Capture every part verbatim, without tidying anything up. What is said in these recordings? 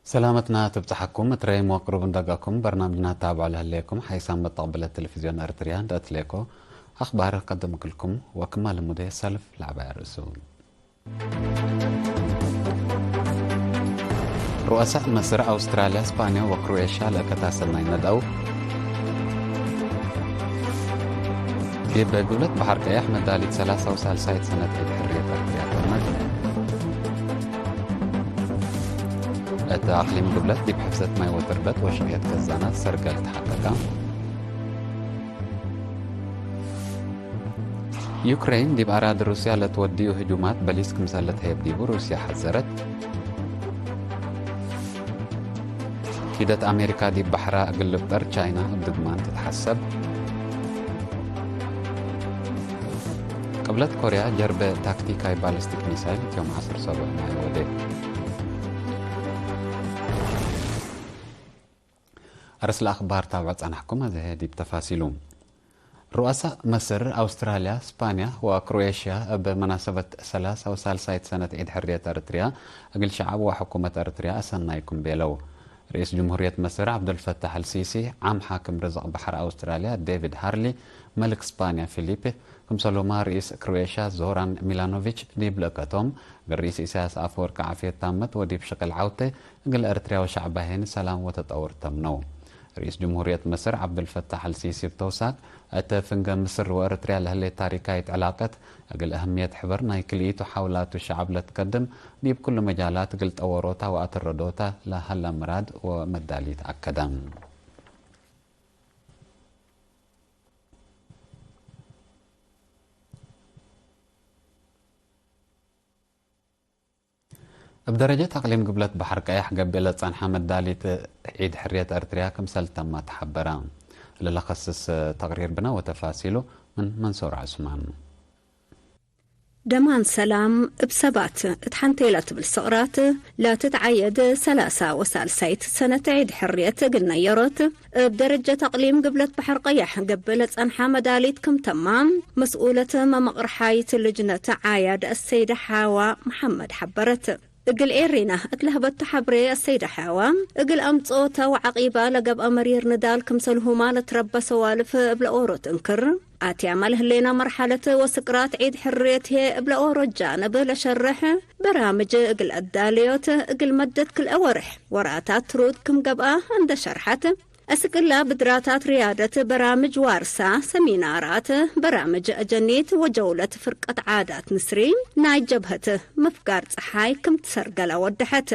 ሰላመትና ትብጽሐኩም፣ እትረይም ወቅሩብ እንደገኩም በርናምጅና ታብዖ ለህሌኩም፣ ሓይሳም መተቅብለት ቴሌቪዝዮን ኤርትርያ እንደ እትሌኮ አኽባር ቀደምክልኩም፣ ወክማ ልሙዴ ሰልፍ ለዐባይ አርእሱ። ሩአሳእ መስር፣ አውስትራልያ፣ ስፓንያ ወክሮኤሽያ ለእከት አሰናይ ነድአው። ዲብ ግብለት በሐር ቀያሕ መዳሊት ሰላሳ ወሳልሳይት ሰነት ዒድ ሕርየት ኤርትርያ ተመት። እት አቅሊም ግብለት ዲብ ሕፍዘት ማይ ወትርበት ወሽቅየት ከዛናት ሰርገል ተሐቀቀ። ዩክሬን ዲብ አራዲ ሩስያ ለትወድዩ ህጁማት በሊስ ክምሰል ልትሀየብ ዲቡ ሩስያ ሐዘረት። ኪደት አሜሪካ ዲብ በሐራ እግል ልብጠር ቻይና እብ ድግማን ትትሐሰብ። ቅብለት ኮርያ ጀርበ ታክቲካይ ባሊስቲክ ሚሳይል እት ዮም ዐስር ሰቡዕ ማይ ወዴ። አርስ ለአኽባር ታብዕ ጸናሕኩም፣ አዜ ዲብ ተፋሲሉ። ሩአሳእ መስር፣ አውስትራልያ፣ ስፓንያ ወክሮኤሽያ እብ መናሰበት ሰላሳ ወሳልሳይት ሰነት ዒድ ሕርየት ኤረትርያ እግል ሸዐብ ወሕኩመት ኤረትርያ አሰናይኩም ቤለው። ርኢስ ጅምሁርየት መስር ዐብዱልፈታሕ አልሲሲ፣ ዓም ሓክም ርዝቅ በሐር አውስትራልያ ዴቪድ ሃርሊ፣ መልክ ስፓንያ ፊሊፕ፣ ክምሰልሁመ ርኢስ ክሮኤሽያ ዞራን ሚላኖቪች ዲብ ልእከቶም፣ እግል ርኢስ ኢሳያስ አፈወርቂ ዓፍየት ታመት ወዲብ ሽቅል ዐውቴ እግል ኤረትርያ ወሸዕባ ሄን ሰላም ወተጠውር ተምነው። ርኢስ ጅምሁርየት መስር ዐብዱልፈታሕ አልሲሲ እብ ተውሳክ፣ እት ፍንገ ምስር ወኤረትርያ ለህሌት ታሪካይት ዕላቀት፣ እግል አህምየት ሕበር ናይ ክልኢቱ ሐውላቱ ሸዐብ ለትከድም፣ ዲብ ኩሉ መጃላት እግል ጠወሮታ ወአተረዶታ ለሀላ ምራድ ወመዳሊት አከደ። እብ ደረጀት አቅሊም ግብለት በሐር ቀያሕ ገብእ ለጸንሐ መዳሊት ዒድ ሕርየት ኤርትርያ ክምሰል ተመ ተሐበረ። ለለከስስ ተቅሪር ብነ ወተፋሲሉ ምን መንሱር ዑስማን። ደማን ሰላም እብ ሰባት እት ሐንቴ ለትብል ስቅራት ለትትዓየድ ሰላሳ ወሳልሳይት ሰነት ዒድ ሕርየት እግል ነየሮት፣ እብ ደረጀት አቅሊም ግብለት በሐር ቀያሕ ገብእ ለጸንሐ መዳሊት ክም ተማም፣ መስኡለት መመቅርሓይት ልጅነት ዓያድ አሰይደ ሓዋ መሐመድ ሐበረት። እግል ኤሪና እት ለህበቱ ሐብሬ አሰይደ ሓዋ፣ እግል አምጽኦተ ወዐቂባ ለገብአ መሪር ንዳል ክምሰልሁማ ለትረበ ሰዋልፍ እብ ለኦሮት እንክር፣ አትያመ ለህሌነ መርሐለት ወስቅራት ዒድ ሕርየት ህዬ እብ ለኦሮት ጃንብ ለሸርሕ በራምጅ እግል አዳልዮት እግል መደት ክልኤ ወርሕ ወራታት ትሩድ ክም ገብአ እንደ ሸርሐት፣ አስክ እላ ብድራታት ርያደት በራምጅ ዋርሳ፣ ሰሚናራት፣ በራምጅ አጀኒት ወጀውለት ፍርቀት ዓዳት ንስሪ ናይ ጀብሀት ምፍጋር ጸሓይ ክም ትሰርገለ ወደሐት።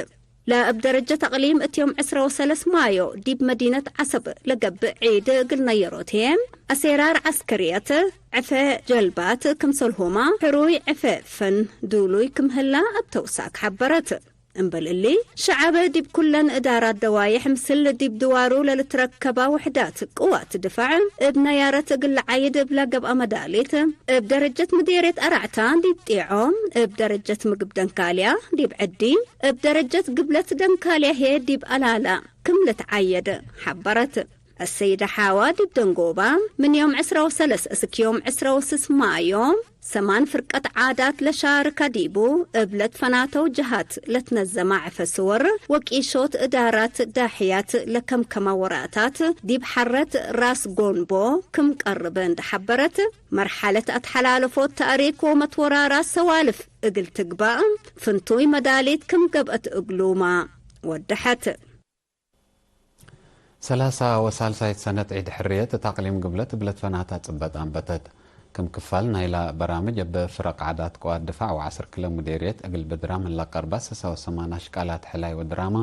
ለእብ ደረጀት አቅሊም እት ዮም ዕስራ ወሰለስ ማዮ ዲብ መዲነት ዐሰብ ለገብእ ዒድ እግል ነየሮት ህዬ፣ አሴራር ዐስከርየት፣ ዕፌ ጀልባት ክምሰልሁመ ሕሩይ ዕፌ ፈን ዱሉይ ክም ህላ እብ ተውሳክ ሐበረት። እምበል እሊ፣ ሸዐብ ዲብ ኩለን እዳራት ደዋይሕ ምስል ዲብ ድዋሩ ለልትረከባ ውሕዳት ቅዋት ድፋዕ እብ ነያረት እግል ለዓይድ እብለ ገብአ መዳሊት፣ እብ ደረጀት ምዴርየት አራዕታ ዲብ ጤዖ፣ እብ ደረጀት ምግብ ደንካልያ ዲብ ዐዲ፣ እብ ደረጀት ግብለት ደንካልያ ህዬ ዲብ አላላ ክም ልትዓየድ ሐበረት። አሰይደ ሓዋ ዲብ ደንጎባ፣ ምን ዮም ዕስራ ወሰለስ እስክ ዮም ዕስራ ወስስ ማዮ፣ ሰማን ፍርቀት ዓዳት ለሻርከ ዲቡ፣ እብ ለትፈናተው ጀሃት ለትነዘመ ዕፈ ስወር ወቂሾት እዳራት ዳሕያት ለከምከመ ወራታት፣ ዲብ ሐረት ራስ ጎንቦ ክም ቀርብ እንደ ሐበረት፣ መርሐለት አትሐላለፎት ተእሪክ ወመትወራራት ሰዋልፍ እግል ትግባእ፣ ፍንቱይ መዳሊት ክም ገብአት እግሉመ ወደሐት። ሰላሳ ወሳልሳይት ሰነት ዒድ ሕርየት እት አቅሊም ግብለት እብ ለትፈናታ ጽበጥ አንበተት። ክም ክፋል ናይላ በራምጅ እብ ፍረቅ ዓዳት ቅዋት ድፋዕ ወዐስር ክለ ሙዴርየት እግል ብድራም ህለ ቀርባ ሰሳ ወሰማን አሽቃላት ሕላይ ወድራማ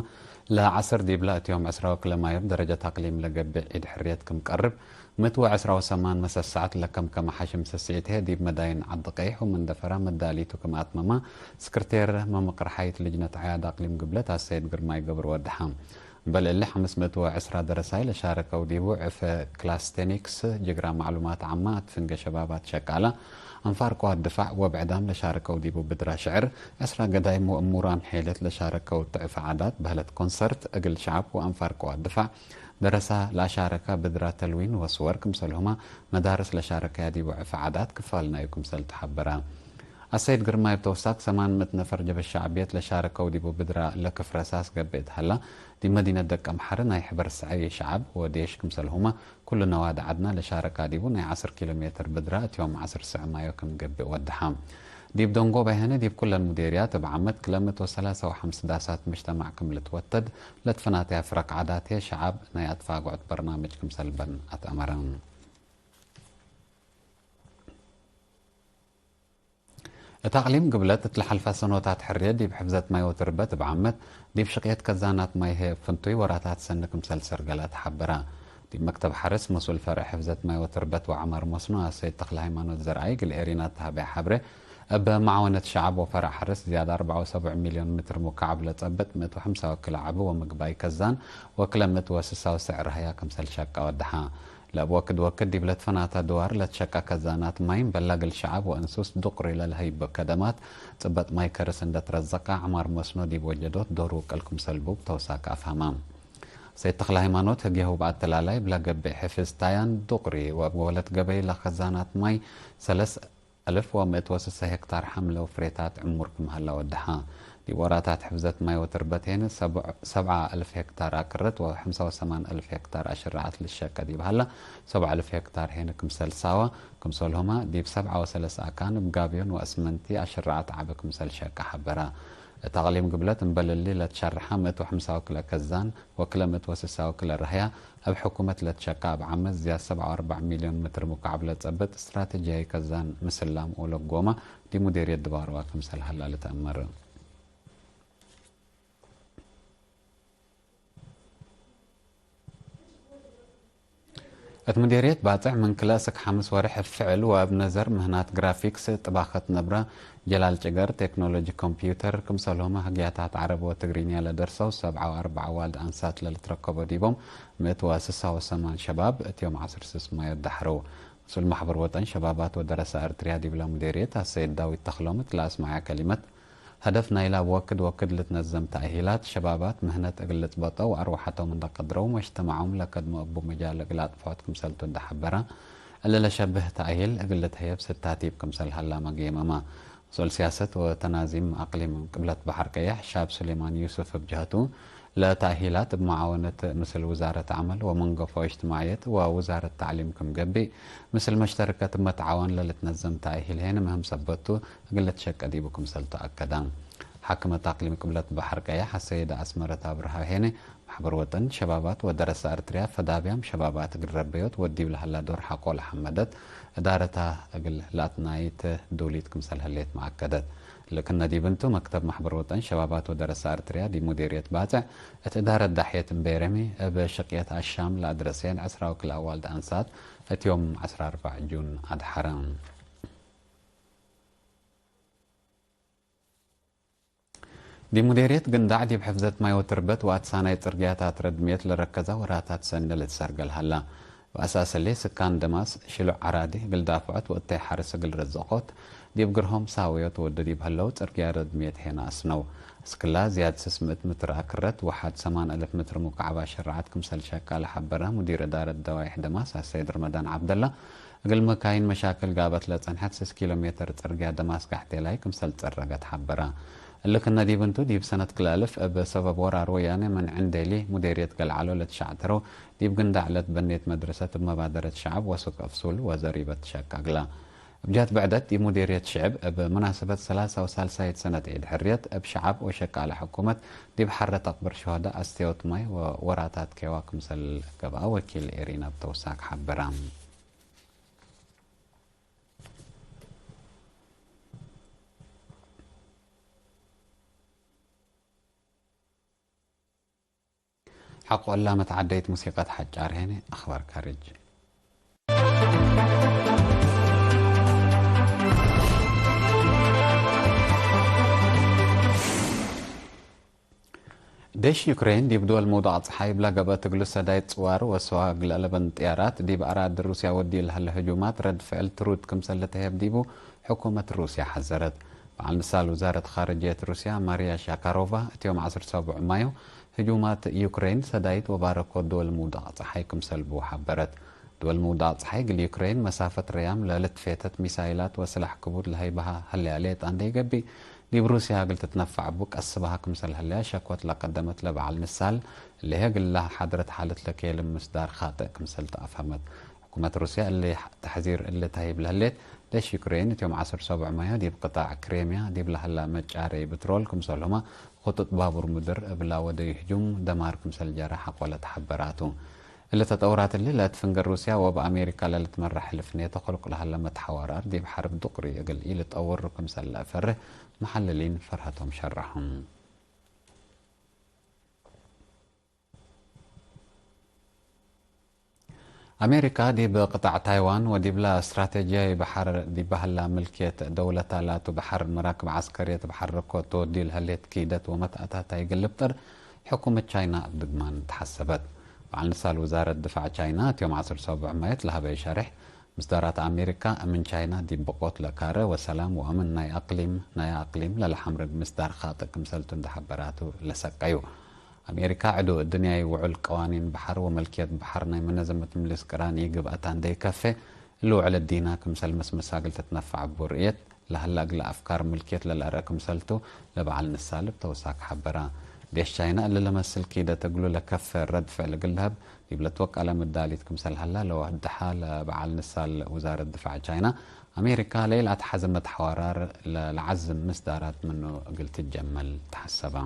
ለዐስር ዲብላ እት ዮም ዕስራ ወክለ ማዮ እብ ደረጀት አቅሊም ለገብእ ዒድ ሕርየት ክም ቀርብ ምት ወዕስራ ወሰማን መሰሰዐት ለከምከመ ሐሽም ሰስዒት ህዬ ዲብ መዳይን ዐዲ ቀይሕ ወመንደፈራ መዳሊቱ ክም አትመማ ስክርቴር መመቅርሓይት ልጅነት ዓያድ አቅሊም ግብለት አሰይድ ግርማይ ገብሩ ወደሐ። እምበል እሊ፣ ሐምስ ምእት ወዕስራ ደረሳይ ለሻረከው ዲቡ፣ ዕፈ ክላስቴኒክስ፣ ጅግራ ማዕሉማት ዓማ፣ አትፍንገ ሸባባት ሸቃላ፣ አንፋር ቅዋት ድፋዕ ወብዕዳም ለሻረከው ዲቡ ብድራ ሽዕር፣ ዕስራ ገዳይም ወእሙራም ሔለት ለሻረከው እት ዕፈ ዓዳት በህለት ኮንሰርት፣ እግል ሸዐብ ወአንፋር ቅዋት ድፋዕ ደረሳ ለአሻረከ ብድራ ተልዊን ወስወር ክምሰልሁመ መዳርስ ለሻረከያ ዲቡ ዕፈ ዓዳት ክፋል ናዩ ክምሰል ተሐበረ። አሰይድ ግርማይ እብ ተውሳክ ሰማን ምእት ነፈር ጀበ ሸዕብየት ለሻረከው ዲቡ ብድራ ለክፍ ረሳስ ገብእ እት ሀላ፣ ዲብ መዲነት ደቀምሐር ናይ ሕበር ሰዐይ ሸዐብ ወዴሽ ክምሰልሁመ ኩሉ ነዋድ ዐድና ለሻረካ ዲቡ ናይ ዐስር ኪሎ ሜትር ብድራ እት ዮም ዐስር ሰዕ ማዮ ክም ገብእ ወደሐ። ዲብ ደንጎባይ ሀነ ዲብ ኩለን ሙዴርያት እብ ዓመት ክለ ምእት ወሰላሳ ወሐምስ ዳሳት መጅተማዕ ክም ልትወተድ ለትፈናተያ ፍረቅ ዓዳትየ ሸዐብ ናይ አትፋግዖት በርናምጅ ክምሰል በን አትአመረ። እት አቅሊም ግብለት እት ለሐልፈ ሰኖታት ሕርየት ዲብ ሕፍዘት ማይ ወትርበት እብ ዓመት ዲብ ሽቅየት ከዛናት ማይ ህይ እብ ፍንቱይ ወራታት ሰኒ ክምሰል ሰርገለ ተሐበረ። ዲብ መክተብ ሐርስ መስኡል ፈርዕ ሕፍዘት ማይ ወትርበት ወዐማር መስኖ አሰይድ ተክለሃይማኖት ዘርአይ እግል ኤሪና ተሀቤ ሐብሬ፣ እብ መዓወነት ሸዐብ ወፈርዕ ሐርስ ዝያድ አርበዕ ወሰቡዕ ሚልዮን ምትር ሙካዕብ ለጸብጥ ምእት ወሐምሳ ወክልኤ ዐቢ ወምግባይ ከዛን ወክለ ምእት ወስሳ ወሰዕ ረሀያ ክምሰል ሸቀ ወደሐ። ለእብ ወክድ ወክድ ዲብ ለትፈናተ ድዋር ለትሸቀ ከዛናት ማይ እምበል ለእግል ሸዐብ ወእንሱስ ዱቅሪ ለልሀይብ ከደማት ጽበጥ ማይ ከርስ እንደ ትረዘቀ ዐማር መስኖ ዲብ ወጀዶት ዶር ውቅል ክምሰል ቡ እብ ተውሳክ አፍሀመ። ሰይድ ተክለሃይማኖት ህግየሁ እብ አተላላይ እብ ለገብእ ሕፍዝ ታያን ዱቅሪ ወእብ ወለት ገበይ ለከዛናት ማይ ሰለስ አልፍ ወምእት ወስሰ ሄክታር ሐምለ ወፍሬታት ዕሙር ክም ሀላ ወደሐ። ዲብ ወራታት ሕፍዘት ማይ ወትርበት ሄነ ሰብዕ-፣ ሰብዓ አልፍ ሄክታር አቅረት ወሐምሳ ወሰማን አልፍ ሄክታር አሽረዓት ልሸቀ ዲብ ሀላ፣ ሰብዓ አልፍ ሄክታር ሄነ ክምሰል ሳዋ፣ ክምሰልሁመ ዲብ ሰብዓ ወሰለስ አካን እብ ጋብዮን ወአስመንቲ አሽረዓት ዐቢ ክምሰል ሸቀ ሐበረ። እት አቅሊም ግብለት እምበል እሊ ለትሸርሐ ምእት ወሐምሳ ወክልኤ ከዛን ወክለ ምእት ወስሳ ወክልኤ ረህያ፣ እብ ሕኩመት ለትሸቀ እብ ዓመት ዝያድ ሰብዓ ወአርበዕ ሚልዮን ምትር ሙካዕብ ለጸብጥ እስትራተጂያይ ከዛን ምስላም ወለጎመ ዲብ ሙዴርየት ድባርዋ ክምሰል ሀላ ልትአመር። እት ሙዴርየት ባጽዕ ምን ክልኤ እስክ ሐምስ ወርሕ እብ ፍዕል ወእብ ነዘር ምህናት ግራፊክስ ጥባኸት ነብረ ጀላል ጭገር፣ ቴክኖሎጂ ኮምፒዩተር፣ ክምሰልሁመ ህግያታት ዐረብ ወትግርኛ ለደርሰው ሰብዓ ወአርበዕ አዋልድ አንሳት ለልትረከቦ ዲቦም ምእት ወስሳ ወሰማን ሸባብ እት ዮም ዐስር ስስ ማዮ ደሐረው። መስኡል ማሕበር ወጠን ሸባባት ወደረሰ አርትርያ ዲብለ ሙዴርየት አሰይድ ዳዊት ተክሎም እት ለአስመዐ ከሊመት፣ ሀደፍ ናይለ እብ ወክድ ወክድ ልትነዘም ተእሂላት ሸባባት ምህነት እግል ልጽበጦ ወአርወሐቶም እንደ ቀድረው መጅተመዖም ለከድሞ እቡ መጃል እግል አጥፍዖት ክምሰልቱ እንደ ሐበረ፣ እሊ ለሸብህ ተእሂል እግል ልትሀየብ ስታቲብ ክምሰል ሀላመ ገየመመ። መስኡል ሲያሰት ወተናዚም አቅሊም ቅብለት በሐር ቀየሕ ሻብ ሱሌማን ዩሱፍ እብ ጀህቱ፣ ለተእሂላት እብ መዓወነት ምስል ውዛረት ዐመል ወመንገፎ እጅትማዕየት ወውዛረት ተዕሊም ክም ገብእ፣ ምስል መሽተርከት እብ መትዓወን ለልትነዘም ተእሂል ሄነ ምህም ሰበት ቱ፣ እግል ልትሸቀ ዲቡ ክምሰል ተአከደ። ሓክመት አቅሊም ቅብለት በሐር ቀየሕ አሰይደ አስመረት አብርሃ ሄነ፣ ማሕበር ወጠን ሸባባት ወደረሰ አርትርያ ፈዳብያም ሸባባት እግል ረበዮት ወዲብ ለሀላ ዶር ሐቆ ለሐመደት እዳረታ እግል ለአትናይት ዱሊት ክምሰል ህሌት መአከደት። ልክነ ዲብ እንቱ፣ መክተብ ማሕበር ወጠን ሸባባት ወደረሰ አርትርያ ዲብ ሙዴርየት ባጽዕ እት እዳረት ዳሕየት እምቤረሚ እብ ሽቅየት አሻም ለአድረሴን ዕስራ ወክልኤ አዋልድ አንሳት እት ዮም ዐስራ አርበዕ ጁን አድሐረ። ዲብ ሙዴርየት ግንዳዕ ዲብ ሕፍዘት ማይ ወትርበት ወአትሳናይ ጽርግያታት ረድምየት ለረከዛ ወራታት ሰኒ ልትሰርገል ሀላ። በአሳስ እሊ፣ ስካን ደማስ ሽሉዕ ዐራዲ እግል ዳፍዖት ወእተይ ሐርስ እግል ርዝቆት ዲብ ግርሆም ሳወዮት ወዱ ዲብ ሀለው ጽርግያ ረድምየት ሄና አስነው። እስክላ ዝያድ ስስ ምእት ምትር አክረት ወሐድ ሰማን አልፍ ምትር ሙካዕብ አሸረዐት ክምሰል ሸቃ ለሐበረ ሙዲር እዳረት ደዋይሕ ደማስ አሰይድ ረመዳን ዐብደላ፣ እግል መካይን መሻክል ጋበት ለጸንሐት ስስ ኪሎ ሜትር ጽርግያ ደማስ ጋሕቴላይ ክምሰል ትጸረገት ሐበረ። እሊ ክነ ዲብ እንቱ፣ ዲብ ሰነት ክልኤ አልፍ እብ ሰበብ ወራር ወያኔ ምን ዕንዴሊ ሙዴርየት ገልዓሎ ለትሸዕተረው ዲብ ግንዳዕ ለትበኔት መድረሰት እብ መባደረት ሸዐብ ወሱቅ አፍሱል ወዘሪበት ትሸቃግላ። እብ ጀህት ብዕደት፣ ዲብ ሙዴርየት ሽዕብ እብ መናሰበት ሰላሳ ወሳልሳይት ሰነት ዒድ ሕርየት፣ እብ ሸዐብ ወሸቃለ ሕኩመት ዲብ ሐረት አቅብር ሹሀዳእ አስተዮት ማይ ወወራታት ኬዋ ክምሰል ገብአ ወኪል ኤሪና እብ ተውሳክ ሐበረ። ሐቆ እላ መትዓደይት ሙሲቀት ሐጫር ሄነ፣ አኽባር ካርጅ። ዴሽ ዩክሬን ዲብ ዶል ምውዳቅ ጸሓይ እብለ ገብአት እግሉ ሰዳይት ጽዋር ወሰዋግ ለአለበን ጥያራት ዲብ አራዲ ሩስያ ወድዩ ለሀለ ህጁማት ረድ ፍዕል ትሩድ ክምሰል ልትሀየብ ዲቡ ሕኩመት ሩስያ ሐዘረት። በዓል ምሳል ውዛረት ካርጅየት ሩስያ ማርያ ሻካሮቫ እት ዮም ዐስር ሰቡዕ ማዮ ህጁማት ዩክሬን ሰዳይት ወባረኮት ዶል ምውዳቅ ጸሓይ ክምሰል ቡ ሐበረት። ድወል ምውዳቅ ጸሓይ እግል ዩክሬን መሳፈት ረያም ለልትፌተት ሚሳይላት ወስላሕ ክቡድ ለሀይበሃ ሀሌ ሌጣ እንዴ ኢገብእ፣ ዲብ ሩስያ እግል ትትነፈዕ እቡ ቀስበሃ ክምሰል ሀለያ ሸክወት ለቀደመት ለበዓል ንሳል፣ እሊሀ እግል ለሐድረት ሓለት ለኬልም ምስዳር ካጥእ ክምሰል ተአፍሀመት። ሕኩመት ሩስያ እሊ ተሕዚር እሊ ተህይብ ለህሌት፣ ዴሽ ዩክሬን እት ዮም ዐስር ሰቡዕ ማዮ ዲብ ቅጣዕ ክሬምያ ዲብ ለሀላ መጫረይ ብትሮል ክምሰልሁመ፣ ክጡጥ ባቡር ምድር እብላ ወደዩ ህጁም ደማር ክምሰል ጀረ ሐቆለ ተሐበራቱ። እሊ ተጠውራት እሊ ለእት ፍንገር ሩስያ ወእብ አሜሪካ ለልትመራሕ ሕልፍ ኔቶ ክሉቅ ለሀለ መትሐዋራር ዲብ ሐርብ ዱቅሪ እግል ኢልጠውር ክምሰል ለአፈርህ መሐልሊን ፈርሀቶም ሸረሖም። አሜሪካ ዲብ ቅጣዕ ታይዋን ወዲብላ ስትራቴጂያይ በሐር ዲብ በህላ ምልክየት ደውለታ ላቱ በሐር መራክብ ዐስከርየት በሐር ርኮ ትወዲ ለህሌት ኪደት ወመትአታታይ እግል ልብጠር ሕኩመት ቻይና እብ ድግማን ተሐሰበት። በዐል ንሳል ውዛረት ድፋዕ ቻይና እት ዮም ዐስር ሰቡዕ ማየት ለሀበዩ ሸሬሕ፣ ምስዳራት አሜሪካ እምን ቻይና ዲብ ብቆት ለካረ ወሰላም ወአምን ናይ አቅሊም፣ ናይ አቅሊም ለለሐምርግ ምስዳር ካጥእ ክምሰልቱ እንዴ ሐበራቱ ለሰቀዩ። አሜሪካ ዕዱ እድንያይ ውዑል ቀዋኒን በሐር ወመልክየት በሐር ናይ መነዘመት ምልስ ቅራን ኢግብአታ እንዴ ኢከፌ፣ እሊ ውዕል እዲና ክምሰል መስመሳ እግል ትትነፈዕ እቡ ርእየት ለሀላ እግለ አፍካር ምልክየት ለለአርአ ክምሰልቱ ለበዐል ንሳል እብ ተውሳክ ሐበራ። ዴሽ ቻይና እሊ ለመስል ኪደት እግሉ ለከፈ ረድ ፍዕል እግል ለሀብ ዲብ ለትወቀለ ምዳሊት ክምሰል ሀላ ለወድሐ ለበዐል ንሳል ውዛረት ድፋዕ ቻይና፣ አሜሪካ ለኢለአትሐዘመት ሐዋራር ለለዐዝም ምስዳራት ምኑ እግል ትጀመል ተሐሰበ።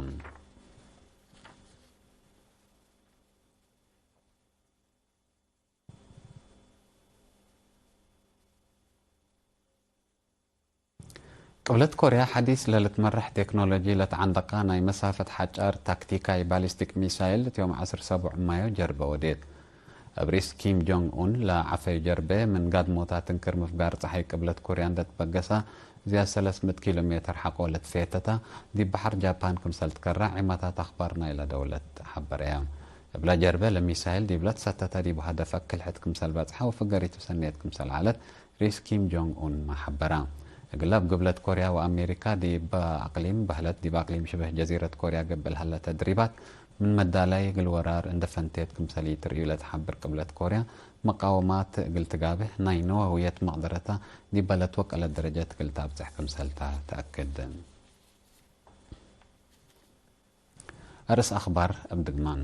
ቅብለት ኮርያ ሐዲስ ለልትመረሕ ቴክኖሎጂ ለተዐንደቃ ናይ መሳፈት ሐጫር ታክቲካይ ባሊስቲክ ሚሳይል እት ዮም ዐስር ሰቡዕ ማዮ ጀርበ ወዴት። እብ ርኢስ ኪም ጆንግ ኡን ለዐፈዩ ጀርበ ምን ጋድሞታ ትንክር ምፍጋር ጸሓይ ቅብለት ኮርያ እንዴ ትበገሳ፣ ዝያድ ሰለስ ምእት ኪሎ ሜትር ሐቆ ለትፌተታ፣ ዲብ በሐር ጃፓን ክምሰል ትከረዕ ዒማታት አኽባር ናይለ ደውለት ሐበረያ። እብለ ጀርበ ለሚሳይል ዲብለ ትሰተተ ዲብ ሀደፍ አክል ሕድ ክምሰል በጽሐ ወፍገሪቱ ሰኔት ክምሰል ዐለት፣ ርኢስ ኪም ጆንግ ኡን መ ሐበራ። እግለ እብ ግብለት ኮርያ ወአሜሪካ ዲበ አቅሊም በህለት፣ ዲብ አቅሊም ሽብህ ጀዚረት ኮርያ ገብእ ለሀለ ተድሪባት ምን መዳላይ እግል ወራር እንደ ፈንቴት ክምሰል ኢትርእዩ ለትሐብር ቅብለት ኮርያ፣ መቃወማት እግል ትጋብህ ናይ ነወውየት መቅደረታ ዲበ ለትወቀለት ደረጀት እግል ታብጽሕ ክምሰልታ ተአክድ። አርእስ አኽባር እብ ድግማን።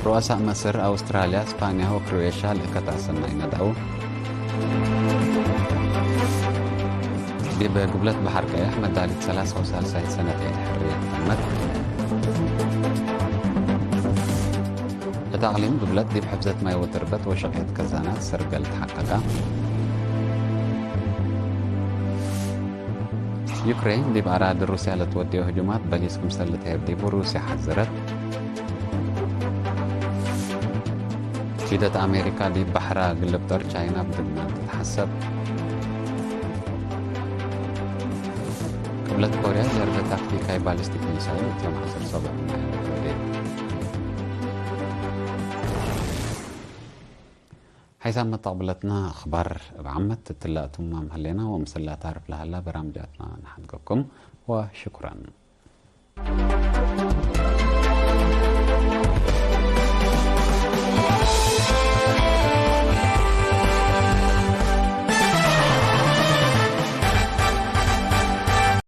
ሩአሳእ መስር፣ አውስትራልያ፣ ስፓንያ ወክሮኤሽያ ለእከት አሰናይ ነድአው። ዲብ ግብለት በሐር ቀየሕ መዳሊት ሰላሳ ወሳልሳይት ሰነት ዒድ ሕርየት ተመት። እት አቅሊም ግብለት ዲብ ሕፍዘት ማይ ወትርበት ወሸቄት ከዛናት ሰርገል ተሐቀቀ። ዩክሬን ዲብ አራዲ ሩስያ ለትወድዮ ህጁማት በሊስ ክምሰል ልትሄብ ዲቡ ሩስያ ሐዘረት። ኪደት አሜሪካ ዲብ በሐራ እግል ልብጠር ቻይና ብድግማን ትትሐሰብ። ቅብለት ኮርያ ጀርበ ታክቲካይ ባሊስቲክ ሚሳይል እት ዮም ዐስር ሰቡዕ ማይ ወዴት። ሐይሳም መተቅብለትና አኽባር እብ ዓመት እትላ እቱማም ሀሌና ወምስላ ታርፍ ለሀላ በራምጃትና ነሐድገኩም ወሽኩረን።